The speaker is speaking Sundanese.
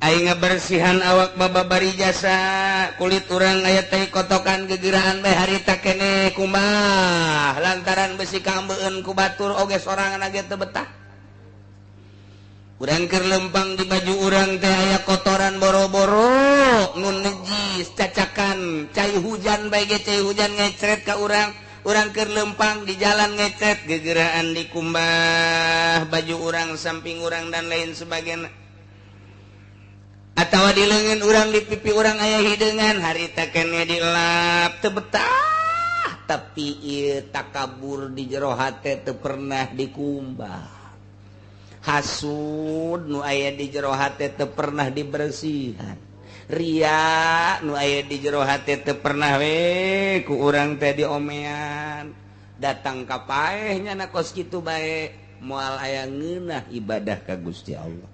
Aing ngabersihan awak bababari jasa kulit urang aya teh kotokan gegeraan bae harita keneh kumbah lantaran besi kaambeun ku batur oge sorangan ge teu betah. Urang keur lempang di baju urang teh aya kotoran boro-boro nu nejis cacakan cai hujan bae ge, cai hujan ngecret ka urang. Urang keur lempang di jalan ngecret gegeraan dikumbah baju urang, samping urang, dan lain sebagainya. Atau di lengan urang, di pipi urang aya hideungan, harita keneh dilap teu betah. Tapi ieu takabur di jero hate teu pernah dikumbah, hasud nu aya di jero hate teu pernah dibersihan, ria nu aya di jero hate teu pernah we ku urang teh diomean. Datang ka paeh nyana kos kitu bae, moal aya ngeunah ibadah ka Gusti Allah.